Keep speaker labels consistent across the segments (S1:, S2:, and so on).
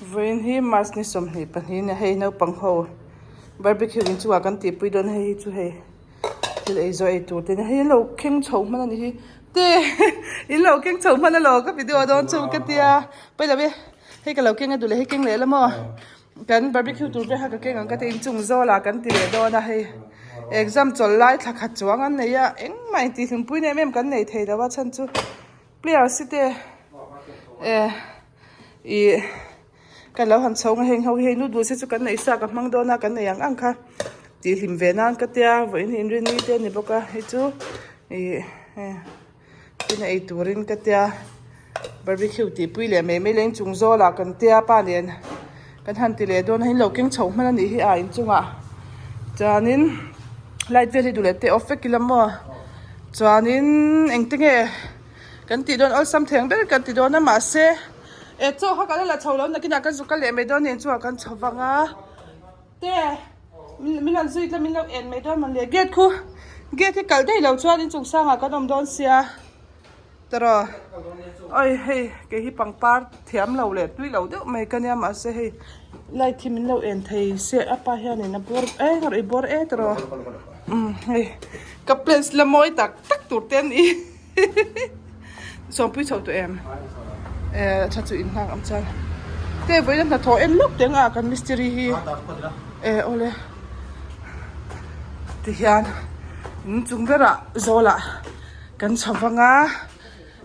S1: Vawiin hi March ni 22 a ni a, hei naupang ho barbecue in chungah kan tihpui dawn a, hei hi chu hei thil ei zawh ei tur te a ni a, hei an lo kheng chho hman a ni hi te in lo keng chho hman alawm ka video dawn chu ka tia pawi lo e hei ka lo keng a duh leh hei keng leh la maw kan barbecue tur vel kha ka keng ang ka ti inchung zawlah kan ti leh dawn a hei exam chawlh lai thla khat chuang an nei a engmah intihhlimpui na em em kan nei thei lo a chhan chu players te eh. Ih ka lo han chho heng ho hi hei noodles hi chu kan neih sa ka hmang dawn a kan nei ang ang kha tih hlim ve nan ka tia vawiin hi inrinni te a ni bawk a hei chu ih tin a ei turin ka tia barbecue tih pui leh mai mai leng chung zawlah kan tia pa nen kan han ti leh dawn a in lo keng chho hman a nih hi a inchungah chuanin light vel hi duh leh te off vek ila maw chuanin engte nge. Kan tih dawn awlsam theng ber kan ti dawn a mahse e chaw kha kan la chho lo nakinah kan zuk kal leh mai dawn nen chuan kan chho vang a te min rawn zui tla min lo en mai dawn mawnle gate khu gate hi kalh daih lo chuan inchung sangah kan awm dawn sia tawrh awi hei kei hi pangpar thiam lo leh tui lo deuh mai ka nia mahse hei light hi min lo en thei se a pa hianin a bawr e i bawr e tawrh umm hei ka plans la mawi tak tak tur te a ni. Sawmpui chho tawh em? Eh tha chu in nghak ang chuan. Te vawiin a hnathawh en lawk teng a kan mistiri hi. Eh awle. Tihian in chung berah zawlah kan chho vang a.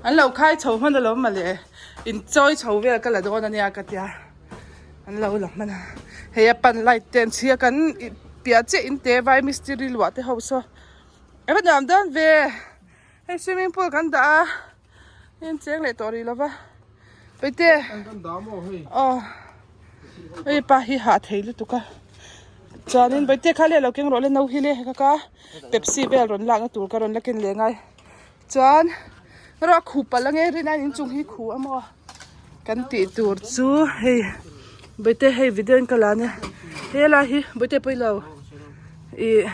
S1: An lo khai chho hman alawm mawle. In chawi chho vel ka la dawn ania ka tia. An lo la hman a. Hei a pan light te an chhi a kan piah chiah in te vai mistiri luah te ho saw. Ava nuam dawn ve. Hei swimming pool kan dah a hei an cheng leh tawh rih lova paite aw hei pa hi hah thei lutuk a chuanin paite kha leh lo keng rawh le no hi le ka ka pepsi vel rawn lakna tur ka rawn la ken leh ngai chuan rawh a khuh palh ange rin aiin inchung hi khuh a maw kan tih tur chu hei paite hei video in ka la ania helai hi paite pawilo ih.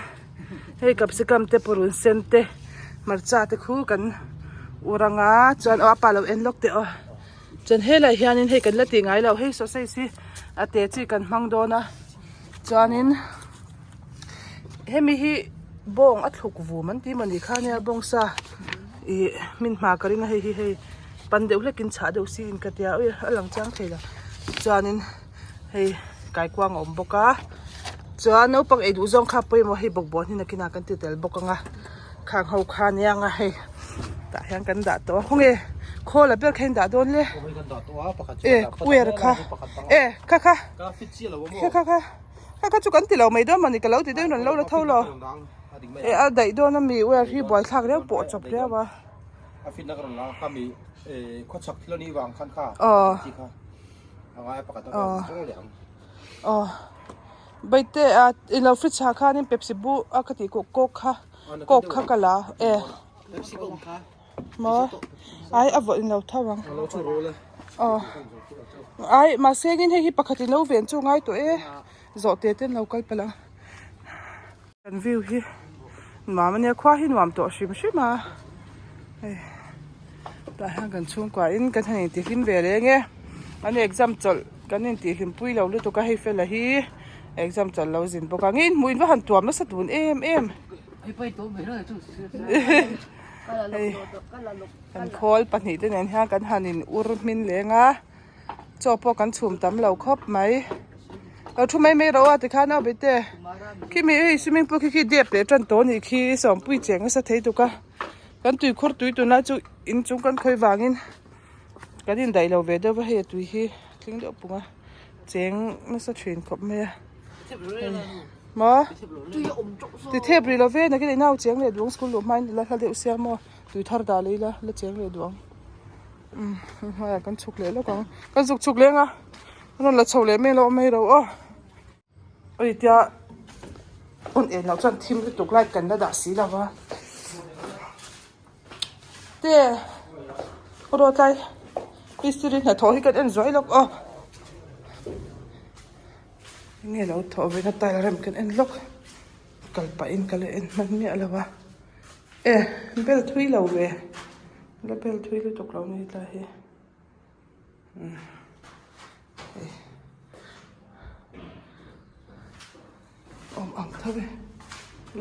S1: Hei capsicum te purun sen te hmarcha te khu kan ur anga chuan aw a pa lo en lawk teh aw chuan helai hianin hei kan la tih ngai lo hei sausage hi a te chi kan hmang dawn a chuanin hemi hi bawng a thluk vum an tih mawni kha nia bawng sa ih hmin hma ka ring a hei hi hei pan deuh hlekin chhah deuh siin ka tia ui a lang chiang thei lo chuanin. Hei kaikuang a awm bawk a chuan naupang ei duh zawng kha pawimawh hei bawkbawn hi nakinah kan ti tel bawk ang a khang ho kha nia ang a hei tah hian kan dah tawh a khawnge khawl a ber kha in dah dawn le e uer kha e kha kha kha kha kha kha kha chu kan ti lo mai dawn mawni ka lo ti dawn rawn lo la tho lo e a daih dawn ami uer hi buaithlak reuh pawh chawp reuh a. Aw. Aw Baite a i lo fridge ah khanin pepsi bu a ka tih coke kha coke kha ka la e maw ai a vawih in lo tho ang aw ai mahse engin hei hi pakhat in lo ven chu ngai tawh e zawh te ten lo kal palh ang. Kan view hi nuam ania khua hi nuam tawh hrim hrim a hei tah hian kan chhungkua in kan han intihlim ve reng e an exam chawlh kan intihlim pui lo lutuk a hei fela hi exam chawlh lo zin bawk a nge inhmuh in va han tuam nasa dun em em hei kan khawl pahnih te nen hian kan han in ur hmin leng a. Chaw pawh kan chhum tam lo khawp mai. Lo thu mai mai ro a tikhan a bete. Khi mi hei swimming pool khi khi dep leh tan tawh anih khi sawmpui cheng nasa thei tuk a. Kan tui khur tui tunlai chu in chung kan khawi vangin kan indaih lo ve deuh a hei a tui hi tling deuh pung a cheng nasa thin khawp mai a. Maw? Ti thep rih lo ve nakin inau cheng leh duang school luh hmain la hla deuh sia maw tui thar dah leh ila la cheng leh duang. Umm hnuaiah kan chhuk leh lawk ang kan zuk chhuk leng a rawn la chho leh mai lo mai ro aw ui tia on en loh chuan thim lutuk light kan la dah si lo va te rawh tlai mistiri hnathawh hi kan en zuai lawk aw enge lo thawh ve na tile rem kan en lawk kal pahin ka la en hman miah lo va. E bel thui lo ve la bel thui lutuk lo ni tlai hi umm hei. tho e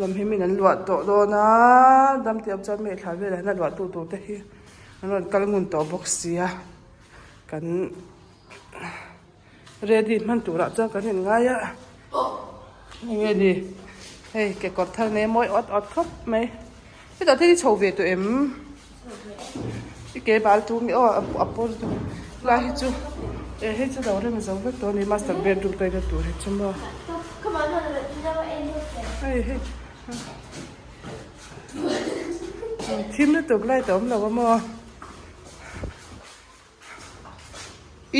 S1: lam hi min an luah tawh dawn a dam tih ang chuan hmei thla velah hian a luah tu tur te hi an rawn kal ngun tawh bawk sia kan ready hman turah chuan kan in ngai a enge ni hei kekawr thar nei mawi awt awt khawp mai hetah te hi chho ve tawh em i ke bal tu mi aw a pawn lai hi chu e hei chu lo rem zo vek tawh a ni master bedroom toilet tur hi chu maw hei hei thim lutuk light a awm lo a maw.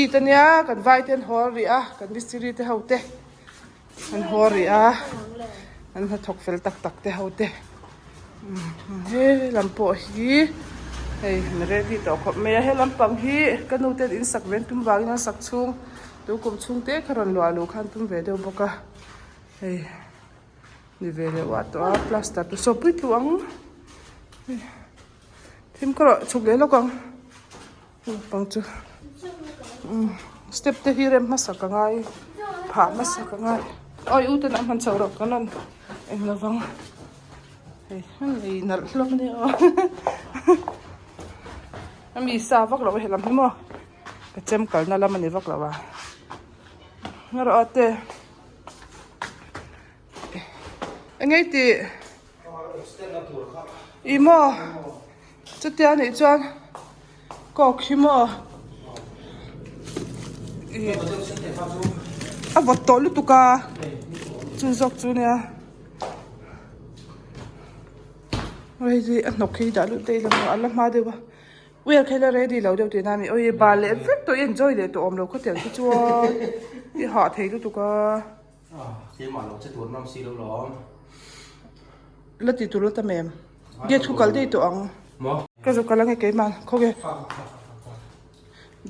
S1: It ania kan vai te an haw rih a kan mistiri te ho te an haw rih a an hnathawk fel tak tak te ho te he lam pawh hi hei an ready tawh khawp mai a he lampang hi ka nu ten in sak ve an tum vangin an sak chhung tu kum chhung te kha rawn luah luh khan tum ve deuh bawk a hei ni ve leh uah tawh a plaster te saw pui tluh ang. Thim ka rawh chhuk leh lawk ang naupang chu umm step te hi rem hmasa ka ngai phah hmasa ka ngai awi u ten a hman chho rawh kan rawn eng lo vang hei hei nalh hlawm ania aw a mi sa vak lo a helam hi maw ka chem kalna lam a ni vak lo a ngarawh te eng nge tih. I maw chutia nih chuan coke hi maw ih a vawt tawh lutuk a chu zawk chu nia ready a hnawk hi dah lut daih lo a la hma deuh a uial kha ila ready lo deuh tihna a ni awi bal leh vek tawh i enjoy leh tawh awm lo khawtiang te chuan i hah thei lutuk a.
S2: Keimah lo che tur nawm si lo lawm.
S1: La ti tur la tam em? Gate khu kal daih tawh ang.
S2: Maw?
S1: Ka zu kal ange keimah khawge.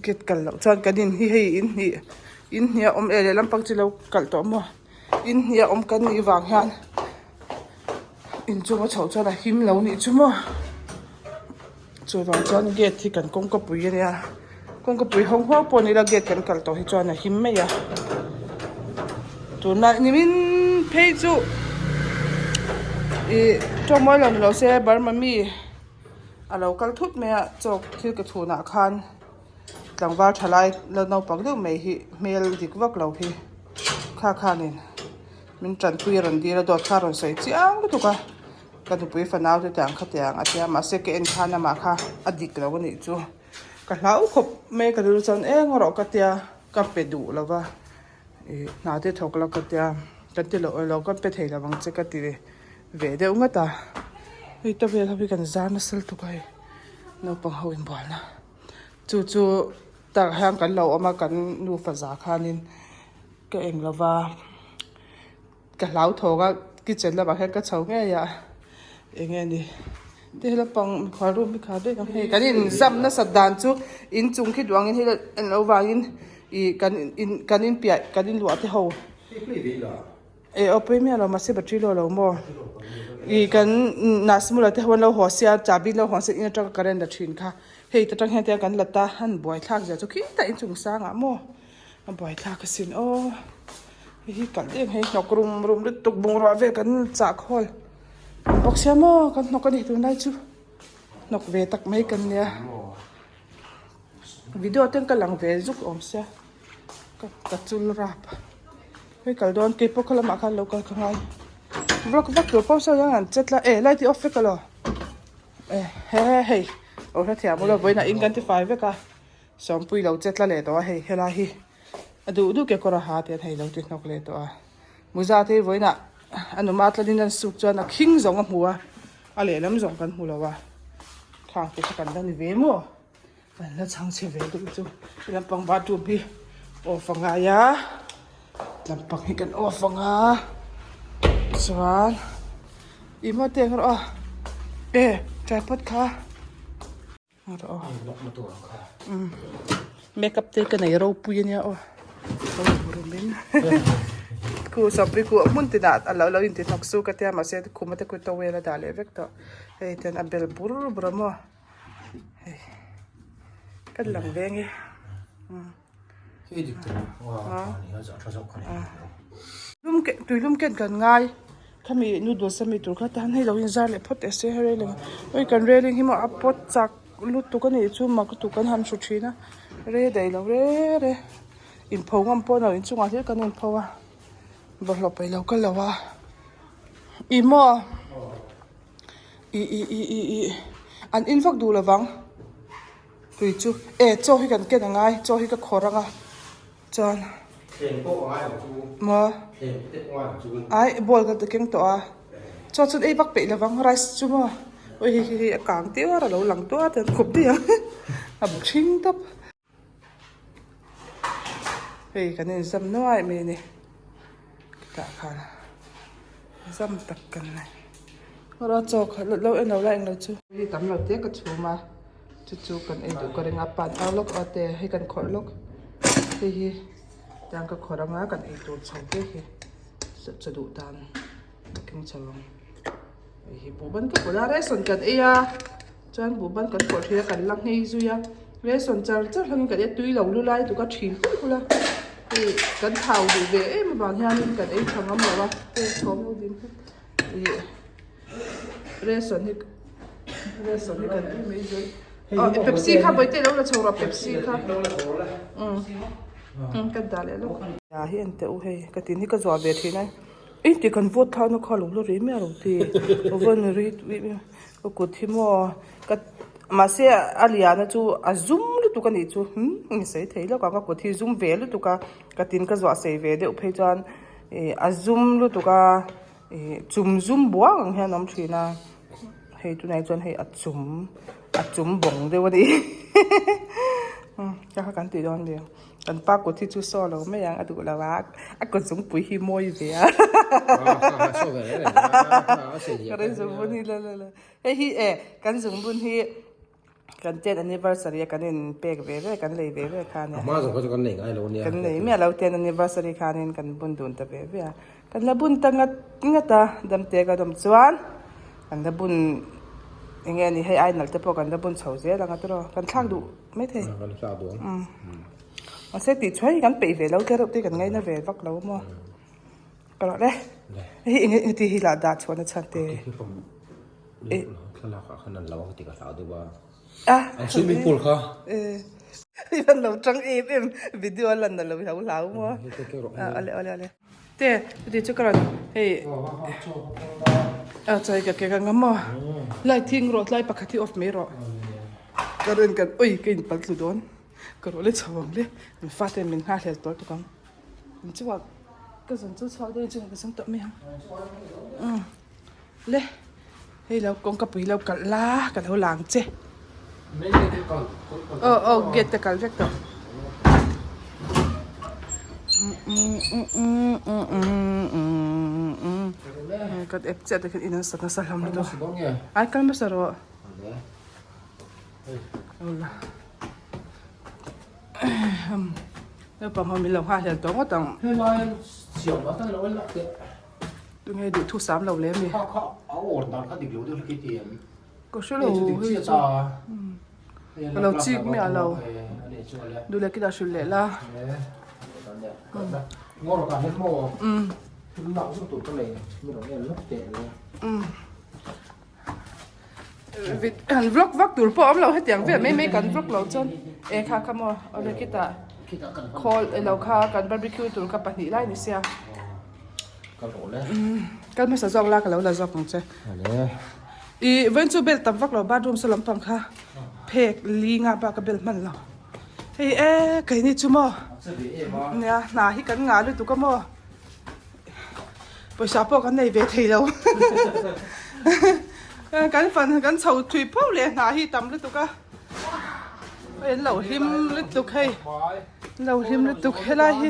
S1: Gate kal loh chuan kan in hi hei in hnih in hnih a awm e lehlam pang chi lo kalh tawh maw? In hnih a awm kan nih vang hian inchung a chhoh chuan a him lo nih chu maw? Chuvang chuan gate hi kan kawngka pui a nia kawngka pui hawng huau pawh ni ila gate kan kal tawh hi chuan a him mai a tunlai nimin phei chu ih tawngmawi lo ni lo se Burma mi a lo kal thut mai a chawk thil ka chhunah khan tlangval thalai la naupang deuh mai hi hmel dik vak lo hi kha khanin min tanpui a rawn dil a dawt kha a rawn sawi chiang lutuk a. Ka nupui fanau te tiang kha tiang a tia mahse ka en khan amah kha a dik lo a nih chu ka hlau khawp mai ka rilru chuan eng erawh ka tia ka pe duh lo va ih hna te thawk la ka tia kan ti loh lo ka pe thei lo ang che ka ti ve deuh ngawt a hei ta vel ho hi kan zar nasa lutuk a hei naupang ho inbualna chu chu tah hian kan lo awm a kan nufa za khanin ka eng lo va. Ka hlau thawk a kitchen lamah hian ka chho ngei a eng nge ni te hela pang mikhual room hi kha vek ang hei kan in zam nasat dan chu inchung khi duh angin hei en loh vangin ih kan in kan in piah kan in luah te ho eh aw pawi miah lo mahse battery low lo maw ih kan nahsmula te ho an lo haw sia chahbi an lo hawn sia in atanga current la thin kha hei ta tang hian tiang kan la ta an buaithlak zia chu khitah inchung sangah maw a buaithlak asin aw. Hei hi kalh em hei hnawk rum rum lutuk bungrua vel kan chah khawl bawk sia maw kan hnawk a ni tunlai chu hnawk ve tak mai kan nia video ten ka lang ve zuk awm sia ka ka chul rap hei kal dawn keipawh khaw lamah khan lo kal ka ngai vlog vak tur pawh saw hian an chet la e light hi off vek alaw e he hei aw hrethiam ula vawiinah in kan ti fai vek a sawmpui lo chet la leh tawh a hei helai hi. A duh duh kekawr a ha te an hei lo ti hnawk leh tawh a. Muza te hi vawiinah a numa tlanin an suk chuan a khing zawng a hmu a, a lehlam zawng kan hmu lo a. Khang te kha kan la ni ve maw? Kan la chhang chhe ve duh chu. He lampang bathroom hi off a ngai a, lampang hi kan off ang a, chuan ih maw te ang erawh a, e tripod kha. Makeup te ka nei ropui ania aw khu sawmpui khu hmun tinah a lo lo inti hnawk su ka tia mahse khuma te khu towel a dah leh vek tawh hei ten a bel bur bur a maw hei kan lang veng e. Tuilum ken kan ngai. Khami noodles ami tur kha tan hei lo in zar leh phawt teh se railing oi kan railing hi maw a pawt chak lutuk a nih chu mak lutuk kan han hru thin a rei daih lo re re inpho ngam pawh a ni lo inchungah hlir kan inpho a bawlhhlawh paih lo ka lo a ih maw ih ih ih ih ih an in vak duh lovang tui chu e chaw hi kan ken angai chaw hi ka khawrh ang a. Chuan.
S2: Thleng pawh a ngai lo chu.
S1: Maw?
S2: Thleng te pawh a ngai lo chu.
S1: Ai bowl ka keng tawh a. Chuan chuan ei vak peih lovang rice chu maw? Ui hei hei a kang tiar a lo lang tuar te an khup daih ang a ṭhing tawp. Hei kan inzam nuai mai a ni. Tah khan zam tak kan nei. Rawh chaw kha lo en lo la englo chu. Hei tam lo te ka chhum a. Chu chu kan ei duh ka ring a pan au lawk a te hei kan khawrh lawk hei hi tiang ka khawrh anga kan ei tur chho te hi chaw duh dan ka keng chho ang hei hi buhban ka pawlh a ration kan ei a chuan buhban kan pawlh thin a kan la nghei zui a ration char char hlangin kan ei a tui lo lu lai tuk a thin hulh hulh a hei kan thau duh ve em avang hianin kan ei tha ngam lo a hei chhawm ho ding hret ih. Ration hi ration hi kan ei mai zui oh pepsi kha bawihte lo la chho rawh pepsi kha umm ka dah leh lawk a hi en teh u hei ka tin hi ka zuah ve thin a ih ti kan vote thlakna kha lo la rei miah lo ti vawn ri ka kut hi maw ka mahse a liana chu a zum lutuk a nih chu umm sawi thei lawk ang ka kut hi zum ve lutuk a ka tin ka zuah sei ve deuh phei chuan ih a zum lutuk a. Ih chum zum buang ang hian a awm thin a hei tunah hi chuan hei a chum a chum bawng deuh a ni ka kha kan tih dawn nia kan pa kut hi chu saw lo mai ang a duh lo a a kut zungpui hi mawi ve a ka rin zungbun hi la la la hei hi e kan zungbun hi. Kan ten anniversary a kan in pek ve ve kan lei ve ve kha ania.
S2: A hma zawng kha chu kan nei ngai lo ania.
S1: Kan nei miah lo ten anniversary khanin kan bun dun ta ve ve a. Kan la bun ta ngat ngat a damte ka dawm chuan kan la bun eng nge ni hei ai nalh te pawh kan la bun chho zel ang a tiraw kan thlak duh mai thei.
S2: Kan thlak duh ang.
S1: Mahse tih chhuai hi kan peih ve lo tlereuh te kan ngaina ve vak lo maw. Ka rawh le. Hei eng nge ti hi lah dah chhuahna chhan te.
S2: Thlalak ah khan an lo ang tih ka hlau deuh a. An swimming pool kha.
S1: I van lo tang em em video a lan na lo hlau hlau maw. Awle awle awle. Te chuti chu ka rawn hei. A chawi ka ke ka ngam maw. Light hi eng rawh tlai pakhat hi off mai rawh. Ka rawn kan ui ka in pal tlu dawn. Ka rawh le chho ang le. An fate min nghahhlel tawh tuk ang. Inchungah ka zun chu chhuak dawn inchungah ka zung tawh mai ang. Le hei lo kawngka pui lo kalh la ka lo lang che. Aw aw gate te kal vek tawh. Kan ep chiah te khan in an sa nasa hlawm lutuk. Ai kal hmasa rawh. Naupang ho min lo nghahhlel tawh ngawt ang.
S2: Helai siam atan lo en lak teh.
S1: Tunge duh thu sam lo le mi.
S2: Kha kha a awr dan kha dik lo deuh hlek i ti em?
S1: Ka hre lo hei chu. Ka lo chik miah lo. Duh leh kila hrilh leh la.
S2: Ngawr ka hian maw? Thil lak zawk tur ka nei. Mi rawn en lawk teh le.
S1: Han vlog vak tur pawh a awm lo hetiang vel mai mai kan vlog lo chuan e kha kha maw awle khitah khawl elo kha kan barbecue tur kha pahnih lai ni sia kal hmasa zawk la ka lo la zawk ang che ih vawiin chu bel tam vak lo bathroom saw lampang kha phek li nga bak a bel hman lo hei e keini chu maw nia hna hi kan ngah lutuk a maw. Pawisa pawh kan nei ve thei lo kan fan kan chho thui pho leh hna hi tam lutuk a en lo hlim lutuk hei lo hlim lutuk helai hi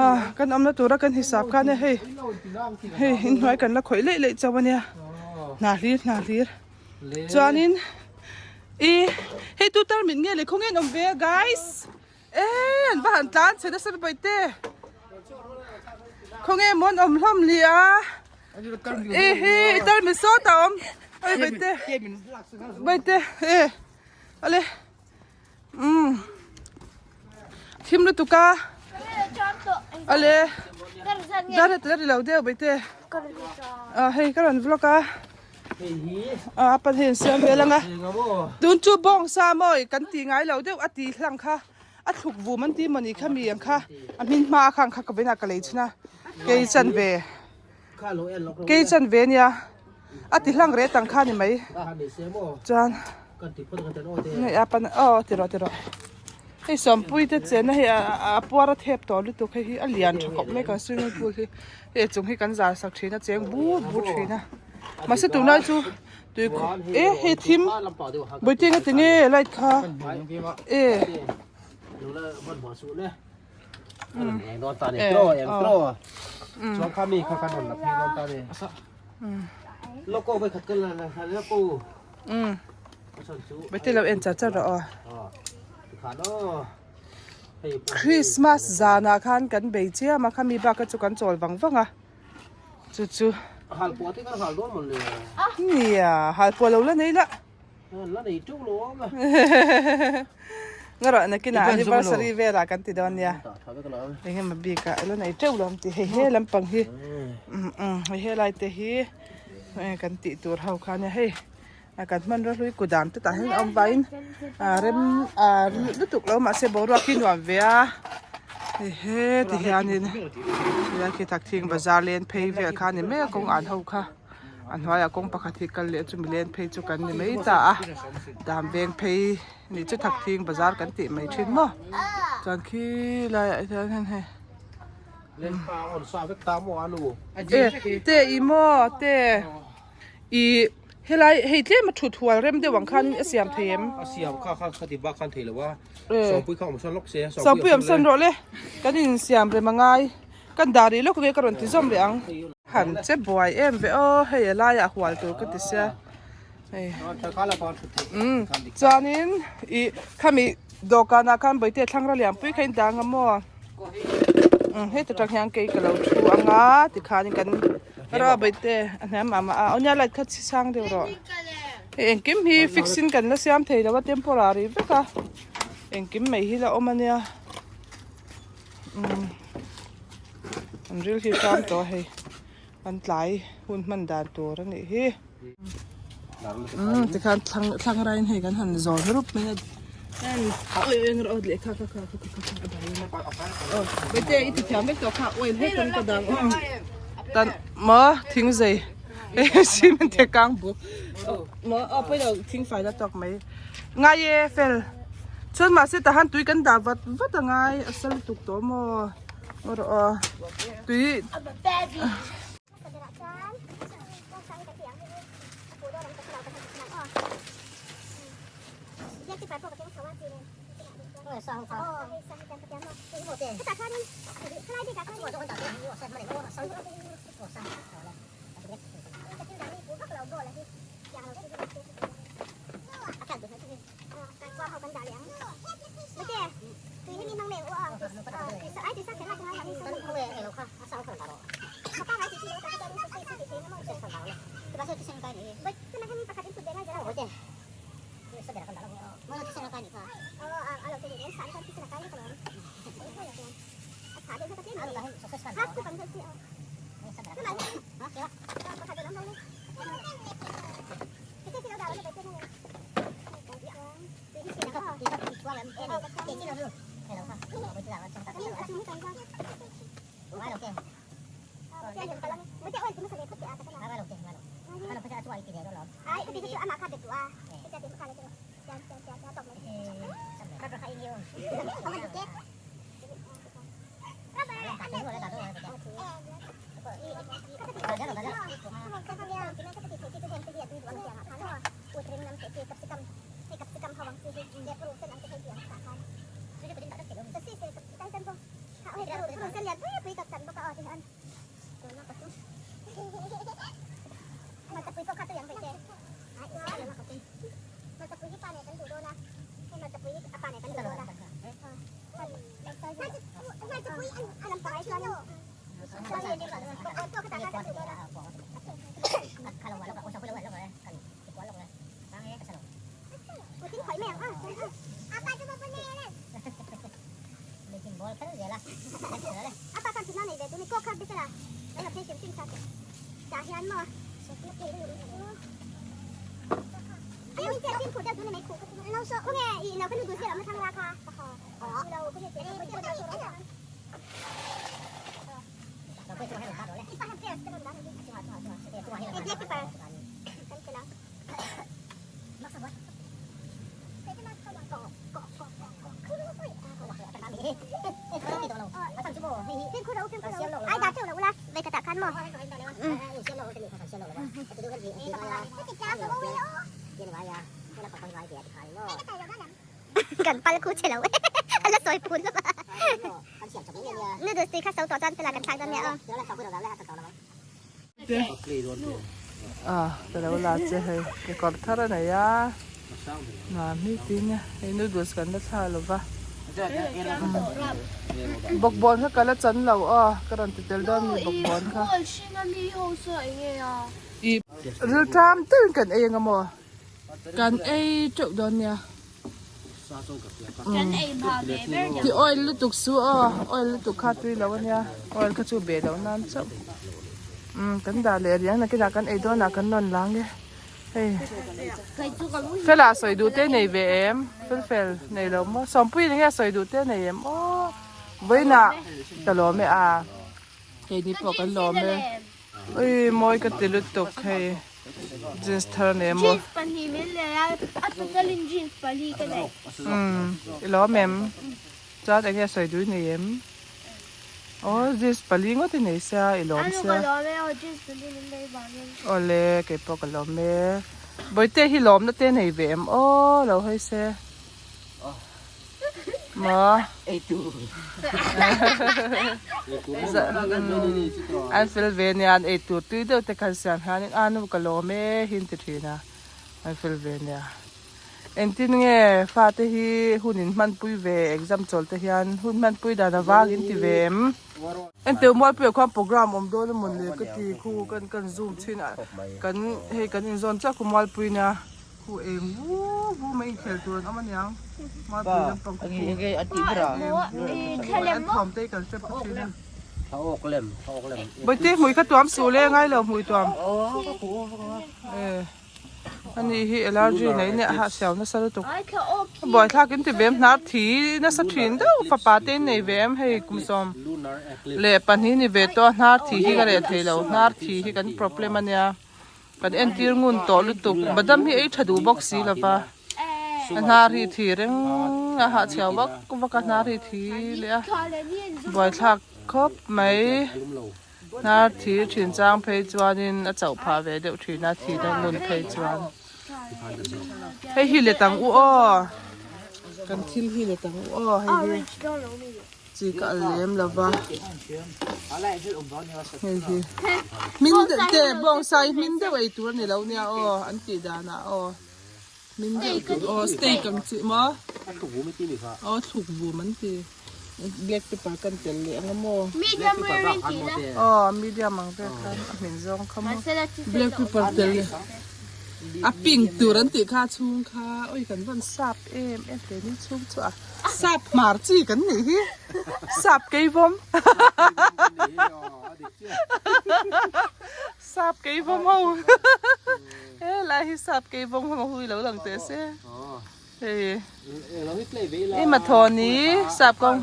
S1: ah kan awmna tura kan hisap khan e hei hei inhnuai kan la khawih leih leih chauh ania hna hlir hna hlir chuanin i hei tu tarmit nge leh khawnge an awm ve a guys. E an va han tlan chhe nasa ber te khawnge maw an awm hlawm li a e he i tar mi sawt a awm oi baite baite e ale um thim lutuk a ale. Dar het la ri lo deuh baite. Ah hei ka rawn vlog a. Ah a pan hei an siam vel ang a. Tun chu bawng sa mawi kan ti ngai lo deuh a ti hlang kha a thluk vum an ti mawni kha mi ang kha a hmin hma a khang kha ka vawiinah ka lei chhin a kei chan ve kei chan ve nia a ti hlang ret ang kha ni mai chuan hei a pan aw ti rawh ti rawh hei sawmpui te chenna hei a puar a thep tawh lutuk hei hi a lian tha khawp mai kan swimming pool hi hei a chung hi kan zar sak thin a cheng bur bur thin a mahse tunlai chu tui e hei thim bawihte eng ati nge light kha e Bawihte lo en char char rawh aw. Christmas zanah khan kan bei chiam a khami bak kha chu kan chawl vang vang a chu chu
S2: Halpuah te kan hal dawn maw le?
S1: Nia halpuah lo la nei la.
S2: La nei teuh lo awm a.
S1: Nga rawh nakinah anniversary velah kan ti dawn nia. Eng emaw bikah la nei teuh lo awm tih hei he lampang hi hei helai te hi kan tih tur ho kha nia hei. A kan hmanrua hlui kudam te tah hian a awm vaiin ah rem ah lutuk lo mahse boruak hi nuam ve a he ti hianin helai khi thakthing bazar len phei vel kha a ni mai a kawng an ho kha a hnuaiah kawng pakhat hi kal leh chumi len phei chu kan ni mai ta a dam veng phei nih chu thakthing bazar kan tih mai thin maw chuan khi laiah hian hei. E te i maw te. I helai hei tlem a thut hual rem deuh ang khan a siam thei em?
S2: A siam kha kha khati bak khan thei lo a. Sawmpui kha awm sawn lawk se.
S1: Sawmpui awm sawn rawh le. Kan in siam rem a ngai. Kan dah rih lawk nge ka rawn ti zawm leh ang. Han che buai em ve aw hei a laiah hual tur ka ti sia. Hei. Chuanin i khami dawhkanah khan Bawihte thlangra lianpui kha in dah ang a maw? Hei ta tang hian kei ka lo thu ang a tikhanin kan rawh Bawihte a hniam mah mah a awnia light kha chhi sang deuh rawh hei engkim hi fix in kan la siam thei lo a temporary vek a engkim mai hi la awm ania umm an ril hi ṭam tawh a hei an tlai hun hman dan tur a nih hi. Umm tikhan thlang thlang raiin hei kan han zawn rup mai a oil eng rawh leh kha kha kha kha kha kha a dai aw bete i ti thiam vek tawh kha oil hlek kan ka dang tan maw thing zei cement te kang buk maw aw pawilo thing fai la tawk mai ngai e fel chuan mahse tahan tui kan dah vat vat a ngai a sal lutuk tawh maw aw rawh aw tui.
S3: Kan pal khu che lo a la sawi pun hlawm a noodles tui kha so tawh chuan tela kan thlak dawn nia aw.
S1: Ah ka lo la che hei kekawr thar a nei a mahni tin hei noodles kan la thla lo va bawkbawn kha ka la chan lo aw ka rawn ti tel dawn mi bawkbawn kha ih rilṭam deuhin kan ei anga maw. Kan ei teuh dawn nia. Ti oil lutuk su aw, oil lutuk kha tui lo ania, oil kha chu be lo nan chauh. Umm kan dah leh riang nakinah kan ei dawnah kan rawn lang e. Hei Fela sawi duh te nei ve em? Fel fel nei lo maw? Sawmpuii eng nge sawi duh te nei em aw? Vawiinah ka lawm e a, keini pawh kan lawm e. Ui mawi ka ti lutuk hei. Jeans thar nei maw?
S4: Jeans pahnih min lei a, a total in jeans pali ka nei.
S1: Umm i lawm em? Chuan eng nge sawi dui nei em? Aw jeans pali ngawt i nei sia i lawm sia.
S4: Anu ka lawm e aw jeans pali min lei vangin.
S1: Awle kei pawh ka lawm e. Bawihte hi lawmna te nei ve em aw lo hawi se. Maw? An fel ve nia an ei tur tui deuh te khan siam hianin a nu ka lawm e hi an ti thin a an fel ve nia. Engtin nge fate hi hun in hmanpui ve exam chawl te hian hun hmanpui dan avang in ti ve em? Enteu mualpuiah khuan program awm dawn emaw le ka ti khu kan kan zoom thin a kan hei kan inzawn chiah khu mualpui nia. Khu eng vu vu mai inkhel tur an awm aniang. Mualpui lampang khu khu. An thawm te hi kan hre pha thin a. Bawihte hmui kha tuam suh le ngai lo hmui tuam. Ani hi allergy nei nia ha siau nasa lutuk. Buaithlak in ti ve em hnar thi nasa thin deuh fapa te in nei ve em hei kum sawm leh pahnih ni ve tawh a hnar thi hi ka reh thei lo hnar thi hi kan problem ania. Kan entir ngun tawh lutuk. Badam hi ei tha duh bawk si lova. A hnar hi thi reng a hahchhiau vak vak a hnar hi thi leh a buaithlak khawp mai. Hnar thi thin chang phei chuanin a chauh phah ve deuh thin a thi na ngun phei chuan. Hei hi let ang u aw. Kan thil hi let ang u aw hei hi. Chi ka al lem lo va hei hi hmin deuh te bawngsa hi hmin deuh ei tur a ni lo nia aw an tih danah aw hmin deuh tur aw steak ang chi maw aw thluk vum an ti black pepper kan tel leh ang a maw aw medium ang vel khan a hmin zawng kha maw black pepper tel leh a pink tur an tih kha a chhung kha awi kan vawn sap em em hle ni chhung chu a. Sap hmar chi kan nih hi sap keivawm sap keivawm ho he lai hi sap keivawm ho hui lo lang teh se hei i mathawni sap kawng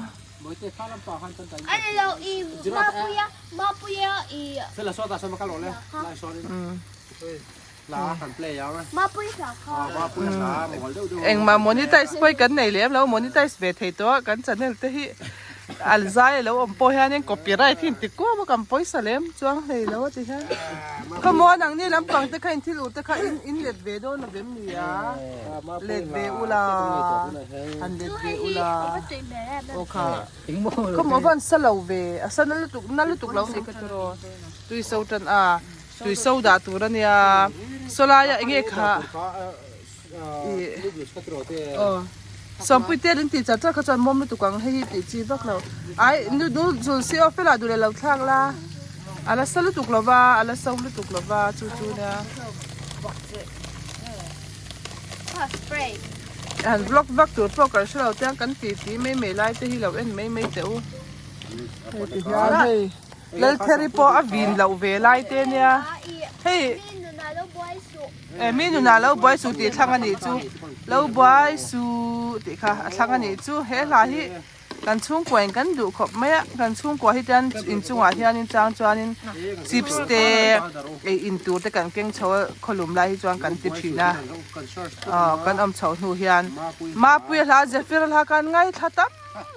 S1: Engmah monetize pawh hi kan nei lem lo, monetize ve thei tawh a kan channel te hi an zai a lo awm pawh hianin copyright hi inti kuam a kan pawisa lem chuang hlei lo a ti hian khawmuan ang ni lampang te kha in thil ur te kha in in let ve dawn lo vem ni a let ve ula han let ve ula aw kha khawmuan pawh an sa lo ve a sa na lutuk na lutuk lo ni kha chu raw tui so tan a. Tui so dah tur a nia saw laia eng nge kha ih aw sawmpui te an tih char char kha chuan mawm lutuk ang hei hi tih chi vak lo ai nu nu zul si aw fela duh leh lo thlak la a la sa lutuk lo va a la so lutuk lo va chu chu nia han vlog vak tur pawh kan hre lo te ang kan titi mai mai lai te hi lo en mai mai teh u hei ti hian hei. Laltheri pawh a vin loh ve lai te nia hei eh mi nunah lo buai suh tih thlang a nih chu lo buai suh tih kha a thlang a nih chu he hla hi kan chhungkua in kan duh khawp mai a kan chhungkua hi chuan inchungah hianin chang chuanin chips te ei in tur te kan keng chho a khawlum lai hi chuan kan ti thin a aw kan awm chho hnu hian Mapuia hla Zephyr hla khan ngaithla tam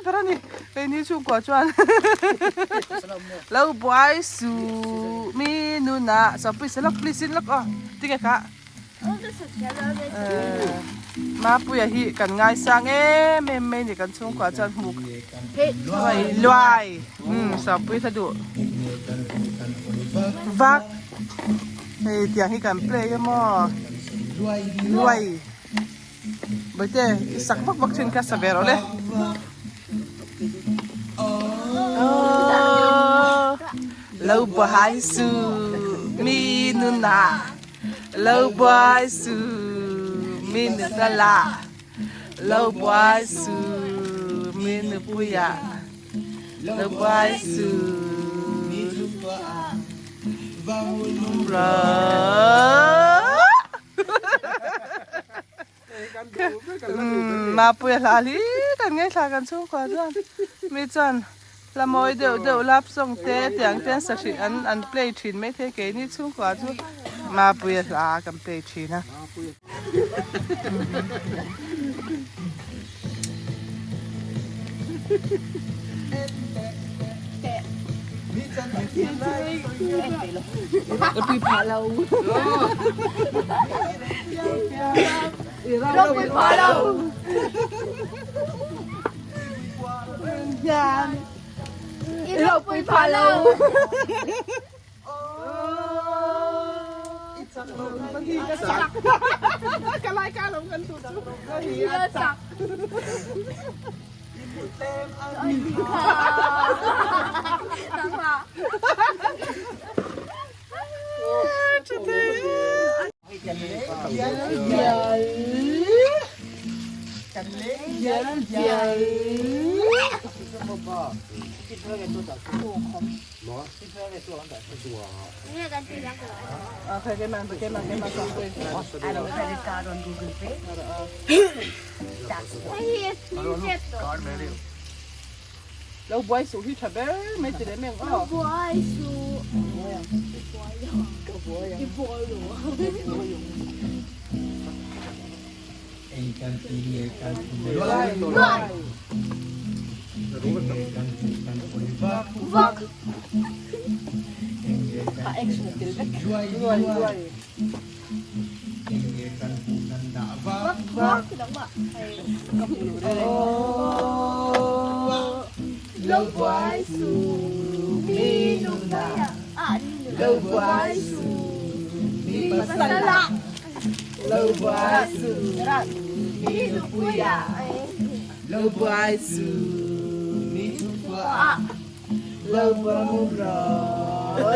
S1: ber a ni keini chhungkua chuan lo buai suh mi nunah sawmpui se lawk please in lawk aw tinge kha. Mapuia hi kan ngaisang em em mai ni kan chhungkua chuan hmu luai luai umm sawmpui hla duh vak hei tiang hi kan play a maw luai bawihte i sak vak vak thin kha sa ve rawh le aww lo buai suh mi nunah. Lo buai su mi nu ta la Lo buai su mi nu puia Lo buai su mi nu ra Mapuia hla hlir kan ngaithla kan chhungkua chuan mi chuan Hla mawi deuh deuh love song te tiang te an sa thin an an play thin mai thei keini chhungkua chu Mapuia hla kan play thin a.
S4: I ropui phah lo.
S1: Lo buai suh hi tha ber mai ti leh meng aw.
S4: Buai suh. I buai lo. Vak. Vak. Lo buai suh mi nunah Lo buai suh mi pasalah
S1: Lo buai suh mi nupuiah Lo buai suh mi chhungkuaah Lo buai rawh.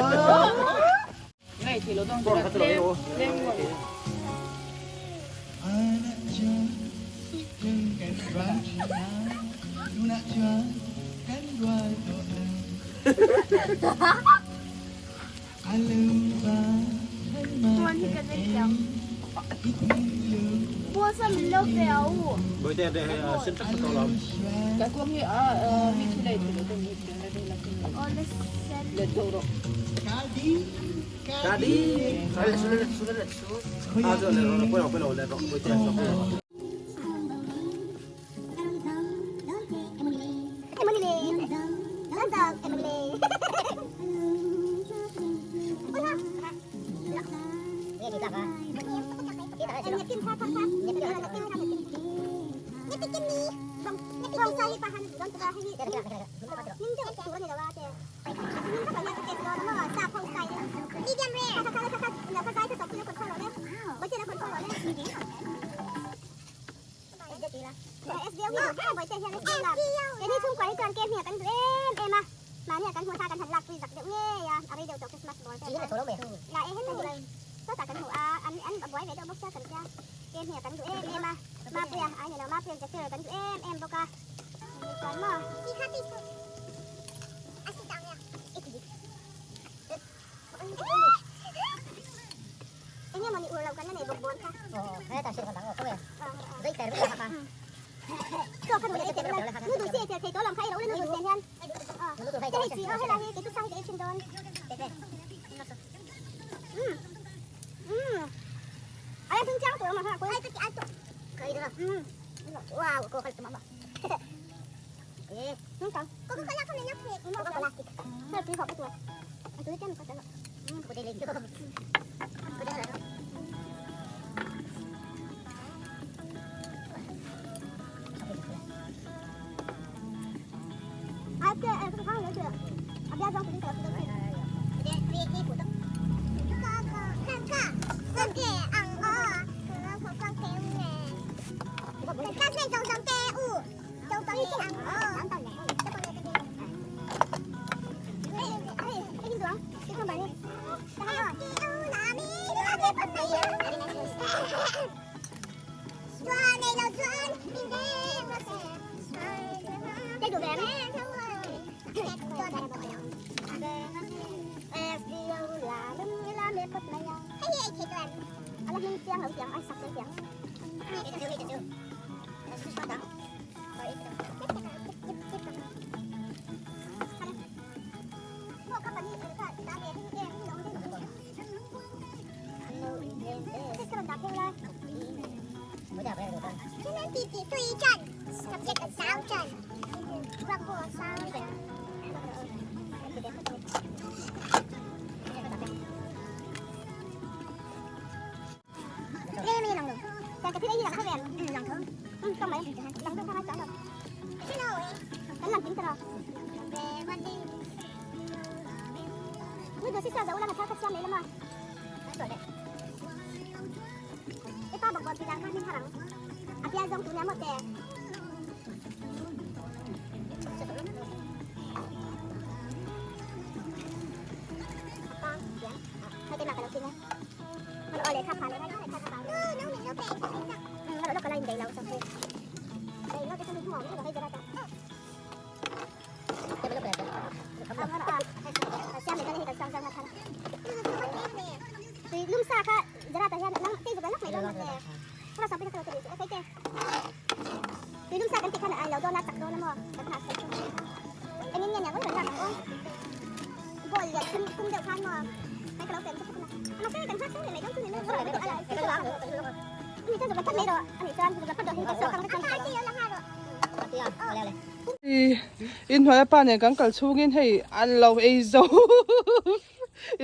S1: Inhnuaia pa nen kan kal chhungin hei an lo ei zo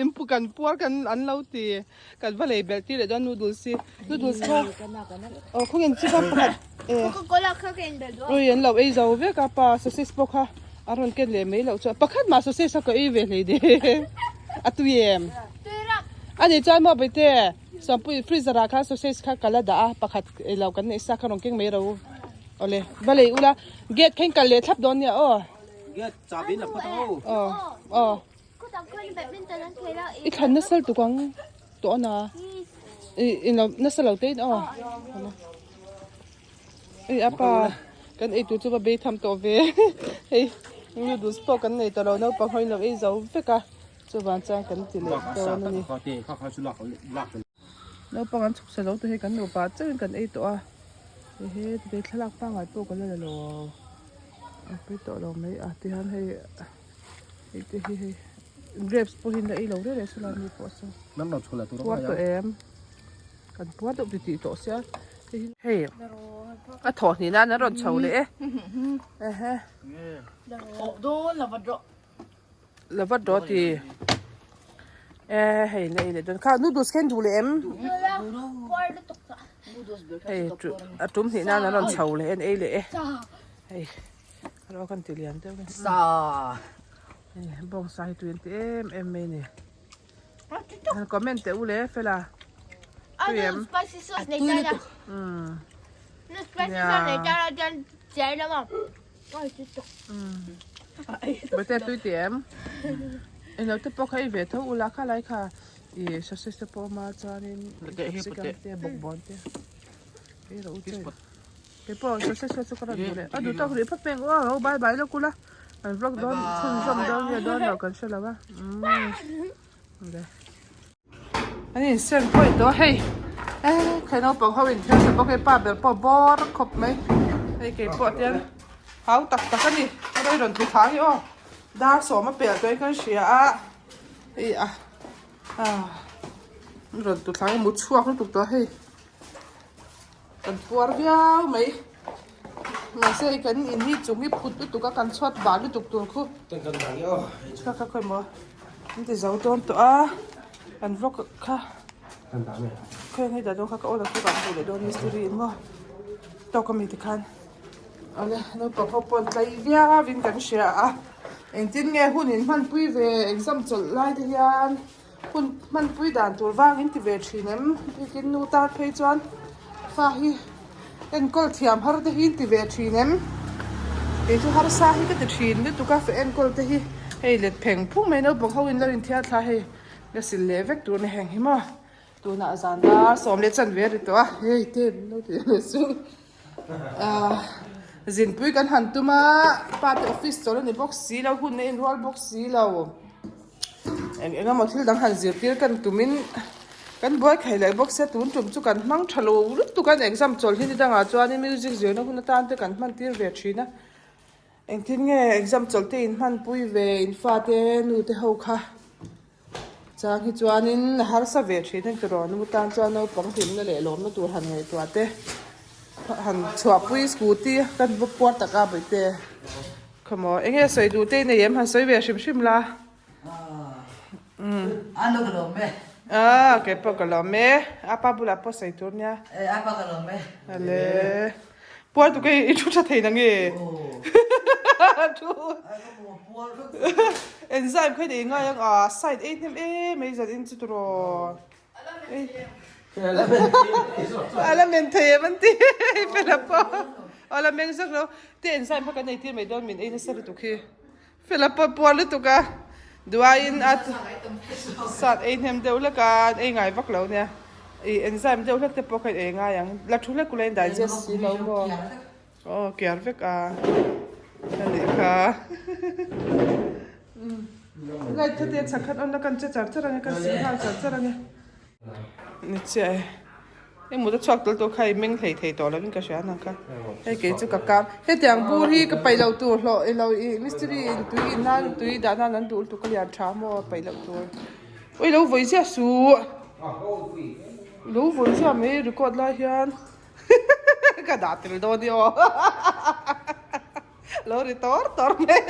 S1: inpu kan puar kan an lo ti kan va lei belh tir leh dawn noodles hi noodles kha aw khawngin chi kha pakhat ui an lo ei zo vek a pa sausage pawh kha a rawn ken leh mai loh chuan pakhat mah sausage kha ka ei ve hlei de a tui em ani chuan maw baite sawmpui freezer ah khan sausage kha ka la dah a pakhat ei lo kan neih sa kha rawn keng mai ro awle va lei ula gate kha in kal leh thlap dawn nia aw
S2: gate chahbi la phawt ang
S1: aw aw I thlan nasa lutuk ang tawh a na i ilo nasa lo te in aw ei a pa kan ei tur chu va bei tham tawh ve hei noodles pawh kan nei tawh lo naupang ho in lo ei zo vek a chuvang chuan kan ti leh dawn a ni naupang an chhuk sa lo te hi kan nupa chauhin kan ei tawh a ehe tute thlalak pangngai pawh ka la la lo a pui tawh lo mai a tihian hei. Hei te hi hei grapes pawh hi an la ei lo reng reng saw lai mi pawh saw puar tawh em kan puar deuh titih tawh sia hei a thawh hnih nan an rawn chho leh e ehe la vat rawh ti e hei la ei leh dawn kha noodles kha in duh leh em hei a tum hnih nan an rawn chho leh e an ei leh e hei. Ro kan ti lian deuh a ni. Sa! Hei bawngsa hi tui an ti em em mai a ni. Han comment teh u le fela. Tui em?
S4: Spicy sauce nei ta la.
S1: Umm.
S4: Spicy sauce nei ta la chuan chiai lo ang. Oi chu tuk.
S1: Bate tui ti em? Eng lo te pawh kha ei ve tho ula kha lai kha i sausage te pawh awm a chuanin capsicum te bawkbawn te ei rawh u che. Kei pawh sausage kha chu ka rawn duh leh a duh tawk rih phawt mai ang aw bye bye lawk ula an vlog dawn chhunzawm dawn nge dawn lo kan hre lo a umm an insem pawh tawh a hei eh khai naupang ho in thiam tha bawk hei pa ber pawh bawr khawp mai hei kei pawh tiang hau tak tak a ni a rawn tlu thla hi aw. Dar sawm a pel tawhin kan hria a, hei a ah rawn tu thlang mu chhuak lutuk tawh hei kan puar viau mai mahse hei kan in hi chung hi phut lutuk a kan chhuat bah lutuk tur khu kha kha khawi maw an ti zo dawn tawh a kan vlog kha khawi ang hei dah dawn kha ka order chu kan hmuh leh dawn mistiri in maw tawk ami tikhan. Awle naupang ho pawh an tlai viau in kan hria a engtin nge hun in hmanpui ve exam chawlh lai te hian hun hmanpui dan tur vang in ti ve thin em bikin nu tan phei chuan fa hi enkawl thiam har te hi in ti ve thin em kei chu harsa hi ka ti thin lutuk a fa enkawl te hi hei let pheng phung mai naupang ho in lo inthiar thla hei ka sil leh vek tur a ni heng hi maw tunah zan dar sawm leh chanve a ri tawh a hei te min lo ti leh chu. Ahh zinpui kan han tum a pa te office chawlh a ni bawk si lo hun a inrual bawk si lo eng eng emaw thil dang han zirtir kan tumin kan buai thei leh bawk sia tun tum chu kan hmang tha lo lutuk a exam chawlh hi ni dangah chuanin music zirna hun atan te kan hman tir ve thin a engtin nge exam chawlh te inhmanpui ve in fate nu te ho kha. Chang hi chuanin a harsa ve thin a tiraw nu tan chuan naupang hlimna leh lawmna tur han ngaihtuah te han chhuahpui scooty kan va puar tak a bawihte khawmaw eng nge sawi duh te i nei em han sawi ve hrim hrim la
S5: Anu ka lawm e.
S1: Ah kei pawh ka lawm e a pa bulah pawh sawi tur nia.
S5: E a pa ka lawm e.
S1: Ale puar tu ka i thu tha thei na nge. Thu. Enzyme kha i ngai ang a side ei hnem em mai zan in chu turaw a la men thei em an ti fela pawh a la meng zak lo te enzyme kha kan ei tir mai dawn min ei nasa lutuk hi fela pawh puar lutuk a duaiin a sat ei hnem deuh hlek a an ei ngai vak lo nia i enzyme deuh hlek te pawh kha i ei ngai ang la thu hlek ula in digest si lo maw. Aw kiar vek a a nih kha light kha te chak khan on la kan che char char ange kan sil nghal char char ange ni chiah e hei mut a chhuak tel tawh kha i meng hlei thei tawh lovin ka hria nang kha hei kei chu ka kam hetiang bur hi ka paih loh tur hlawh ilo ih mistiri in tui in nan tui dah nan an duh lutuk a lian tha maw paih loh tur ui lo vawi ziah suh lo vawi ziah mai record lai hian. Ka dah tel dawn i aw. Lo ri tawr tawr mai.